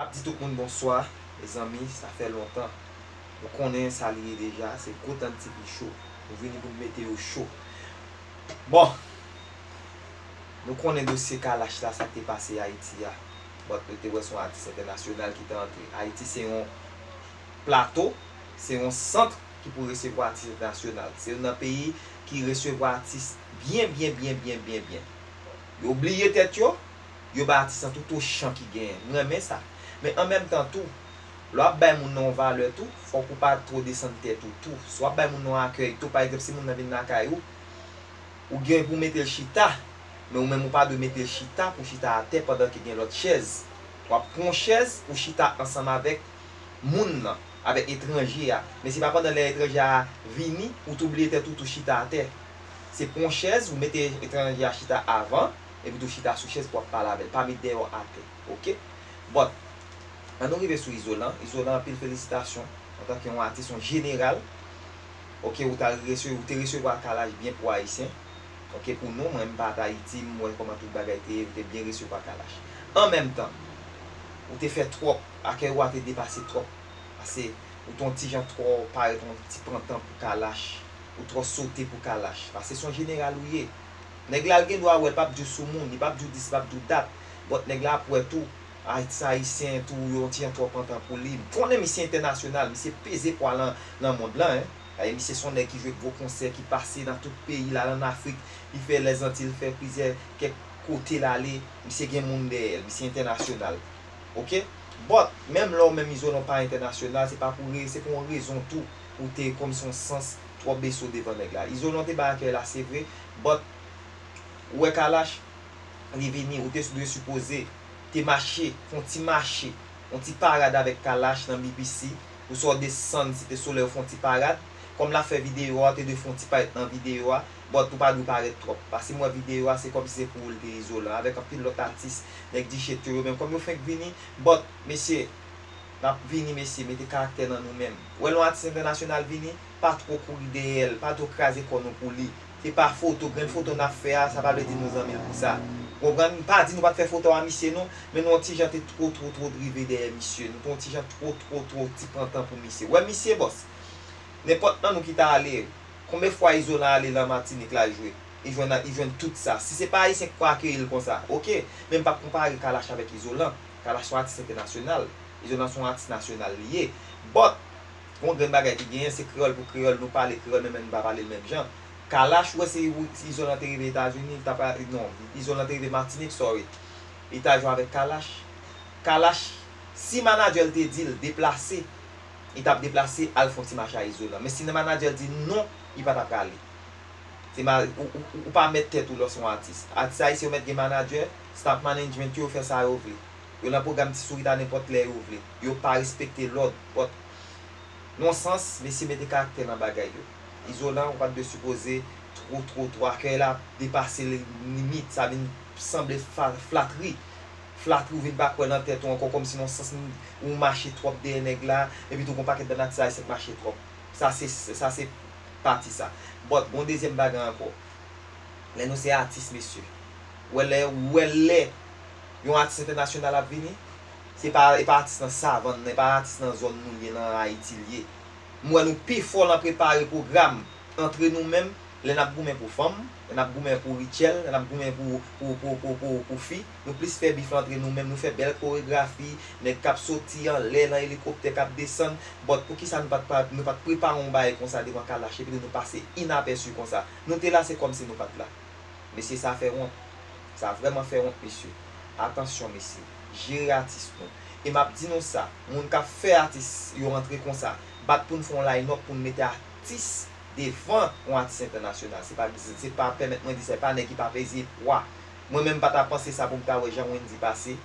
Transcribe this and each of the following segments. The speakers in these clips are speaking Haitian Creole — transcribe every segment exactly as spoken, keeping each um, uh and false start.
Ap di tout moun bonswa, mezanmi, sa fè lontan. Nou konnen sa li ye deja, se Gwo Tann T V Show. Nou vini pou n mete yo cho. Bon, nou konnen dosye Kalash la, sa k te pase Ayiti a. But nou te wè se yon atis entènasyonal ki te antre. Ayiti se yon plato, se yon sant ki pou resevwa atis entènasyonal. Se youn nan peyi ki resevwa atis byen, byen, byen, byen, byen, byen. Yo bliye tèt yo, yo bay atis lan tout ochan ki genyen. M renmen sa. Men an menm tan tou, lè w ap bay moun nan yon valè tou, fòk ou pa twò desann tèt ou tou. Si w ap bay moun nan yon akèy tou, pa egzanp, si moun nan vin lakay ou, ou gen pou mete l chita, men ou menm ou pa dwe mete l chita pou chita atè pandan ke gen lòt chèz. W ap pran yon chèz pou chita ansanm avèk moun nan, avèk etranje a. Men se pa pandan lè etranje a vini, ou tou bliye tèt ou tou chita atè. Se pran yon chèz, ou mete etranje a chita avan, epi tou chita sou chèz pou w ap pale avè l. Pa met dèyè w atè, oke? But, ann nou rive sou Izolan. Izolan, anpil felisitasyon antanke yon atis, yon jeneral. Oke, ou ta resevwa, ou te resevwa Kalash byen pou Ayisyen. Oke, pou nou, mwen, m pa t Ayiti, m wè kòman tout bagay te ye, ou te byen resevwa Kalash. An menm tan, ou te fè twòp, akèy ou a te depase twòp. Pase, ou te yon ti jan twò parèt yon ti pantan pou Kalash, ou twò sote pou Kalash. Pase se yon jeneral ou ye. Nèg la, l gen dwa wè, l p ap di w sou moun, li p ap di w dis, li p ap di w dat. But nèg la ap wè tou, atis ayisyen tou, yo yon ti jan twò pantan pou li. M konnen misye entènasyonal, misye peze pwa lan, lan mond lan, en. Misye se yon nèg ki jwe gwo konsè, ki pase nan tout peyi la, an Afrik, li fè Lèzantiy, li fè plizyè, kèk kote l ale, misye gen moun dèyè l, misye entènasyonal. Oke? But, menm lè w menm Izolan pa entènasyonal, se pa pou re-, se pou yon rezon tou, ou te kòmsi yon sans twò bese w devan nèg la. Izolan te bay akèy la, se vre, but, ou wè Kalash, li vini, ou te dwe sipoze te mache, fè yon ti mache, yon ti parad avèk Kalash nan B B C, pou sa w desann Site Solèy ou fè yon ti parad. Kòm l ap fè videyo a, ou te dwe fè yon ti parèt nan videyo a, but ou pa dwe parèt twòp. Pase m wè videyo a, se kòmsi se pou ou l te Izolan, avèk anpil lòt atis, nèg Dichèt yo, yo menm kòm yo fenk vini, but, mesye, n ap vini, mesye, mete karaktè nan nou menm. Ou wè lè yon atis entènasyonal vini, pa twò kouri dèyè l, pa twò kraze kò nou pou li. Se pa foto, grenn foto n ap fè a, sa pa vle di nou zanmi l pou sa. Ou konprann? M pa di nou pa t fè foto a misye non, men nou yon ti jan te twò, twò, twò rive dèyè misye. Nou te yon ti jan twò, twò, twò ti pantan pou misye. Ou wè misye, bòs? Nenpòt nan nou ki ta ale, konbyen fwa Izolan ale lan Matinik la jwe? Li jwenn, li jwenn tout sa. Si se pa Ayisyen k pral akeyi l konsa, oke. Men m p ap konpare Kalash avèk Izolan. Kalash se yon atis entènasyonal. Izolan se yon atis nasyonal li ye. But, gon grenn bagay ki genyen, se kreyòl pou kreyòl, nou pale kreyòl, men, men nou pa pale l menm jan. Kalash, ou wè se Izolan te rive Etazini, li ta pa, non, Izolan te rive Matinik, sorry. Li ta jwe avèk Kalash. Kalash, si manadjè l te di l deplase, li t ap deplase al fè yon ti mache a Izolan. Men si manadjè l di non, li pa t ap prale. Se ma-, ou, ou, ou, ou pa mèt tèt ou lè w se yon atis. Atis ayisyen yo mèt gen manadjè, staff management yo fè sa yo vle. Yo lan pwogram Ti Sourit a nenpòt lè yo vle. Yo pa respekte lòd. But, nan yon sans, mesye mete karaktè nan bagay yo. Izolan, ou pa t dwe sipoze twò, twò, twò. Akèy la depase li-, limit. Sa vin sanble fa-, flatri. Flatri, ou vin pa kwè nan tèt ou ankò, kòmsi nan yon sans ou mache twòp dèyè nèg la, epi tou gon pakèt bann atis ayisyen k mache twòp. Sa se, sa se pati sa. But, gon dezyèm bagay ankò. Lè nou se atis, mesye. Ou wè lè, ou wè lè yon atis entènasyonal ap vini, se pa, e pa atis nan savann nan, e pa atis nan zòn nou ye, nan Ayiti l ye. M wè nou pi fò nan prepare pwogram antre nou menm, lè n ap goumen pou fanm, lè n ap goumen pou richèl, lè n ap goumen pou, pou, pou, pou, pou, pou fi, nou plis fè bif antre nou menm, nou fè bèl koregrafi, nèg k ap soti anlè nan elikoptè k ap desann, but poukisa nou pa t pa, nou pa t prepare yon bagay konsa devan Kalash, epi tou nou pase inapèsi konsa? Nou te la, se kòmsi nou pa t la. Mesye, sa fè wont. Sa vrèman fè wont, mesye. Atansyon, mesye. Jere atis nou. E m ap di nou sa, moun k ap fè atis yo antre konsa, bat pou n fè yon line-up pou n mete atis devan yon atis entènasyonal. Se pa, se pa, pèmèt mwen di sa, se pa nèg ki pa peze pwa. Mwen menm m pa ta panse sa pou m ta wè jan Wendy pase.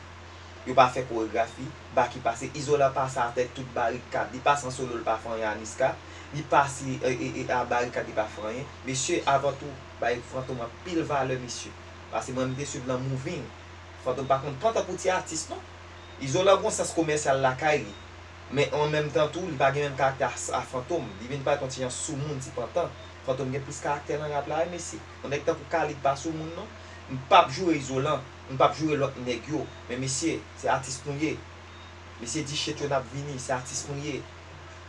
Yo pa fè koregrafi, Baky pase, Izolan pase atè tout barikad. Li pase an solo, li pa fè anyen a Niska. Li pase, e, e, e, a barikad, li pa fè anyen. Mesye, avan tou, bay Fantom anpil valè, mesye. Pase mwen, m te swiv nan Moving. Fantom pa konn pantan pou ti atis, non. Izolan gon sans komèsyal lakay li. Men an menm tan tou, li pa gen menm karaktè a, a Fantom. Li vin parèt yon ti jan soumoun, ti pantan. Fantom gen plis karaktè nan rap la, wi, mesye. Yon nèg tankou Khalid pa soumoun, non. M p ap joure Izolan, m p ap joure lòt nèg yo. Men mesye, se atis nou ye. Mesye di shit yo n ap vini, se atis nou ye.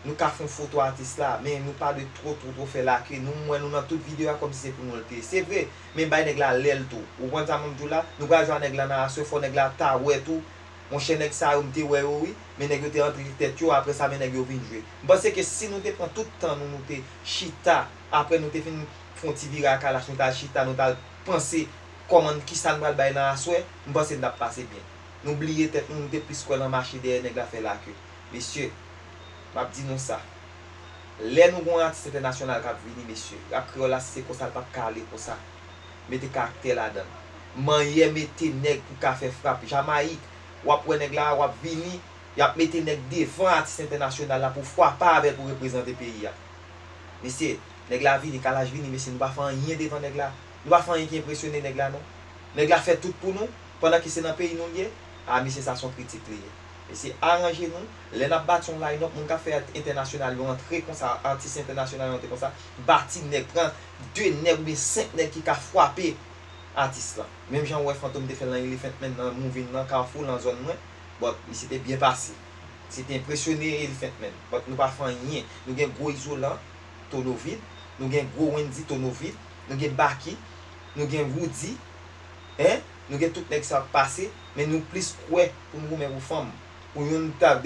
Nou ka fè yon foto atis la, men nou pa dwe two, two, two fè lake. Nou, m wè nou nan tout videyo a kòmsi se pou nou l te ye. Se vre, men bay nèg la lè l tou. Ou konprann sa m ap di w la? Nou pral jwe a nèg la nan aswè, fò nèg la ta wè tou. Monchè, nèg sa yo, m te wè yo, wi. Men nèg yo te antre tèt yo, apre sa, men nèg yo vin jwe. M panse ke si nou te pran tout tan nou, nou te chita, apre nou te fin fè yon ti vire a kalach, nou t al chita, nou t al panse kòman, kisa n pral bay nan aswè, m panse n t ap pase byen. Nou bliye tèt nou, nou te plis kwè nan mache dèyè nèg la fè lake. Mesye, m ap di nou sa. Lè nou gen yon atis entènasyonal k ap vini, mesye, rap kreyòl la, si se konsa, l p ap ka ale konsa. Mete karaktè ladan l. Manyè mete nèg pou ka fè frap. Jamayik, w ap wè nèg la, w ap vini, y ap mete nèg devan atis entènasyonal la pou frape avè l pou reprezante peyi a. Mesye, nèg la vini, kalaj vini, mesye, nou pa fè anyen devan nèg la. Nou pa fè anyen ki enpresyone nèg la, non. Nèg la fè tout pou nou, pandan ke se nan peyi nou l ye. A, mesye, sa se yon kritik li ye. Mesye, aranje nou. Lè n ap bati yon line-up, moun k ap fè entènasyonal yo antre konsa, atis entènasyonal yo antre konsa, bati nèg, pran de nèg oubyen senk nèg ki ka frape atis lan. Menm jan w wè Fantom te fè l nan Elephant Man, nan Movin nan, Kafou, nan zòn mwen, but misye te byen pase. Misye te enpresyone Elephant Man, but nou pa fè anyen. Nou gen gwo Izolan, Tonovid, nou gen gwo Wendy, Tonovid, nou gen Baky, nou gen Roody, en, nou gen tout nèg sa k pase, men nou plis kwè pou nou goumen pou fanm. Pou youn ta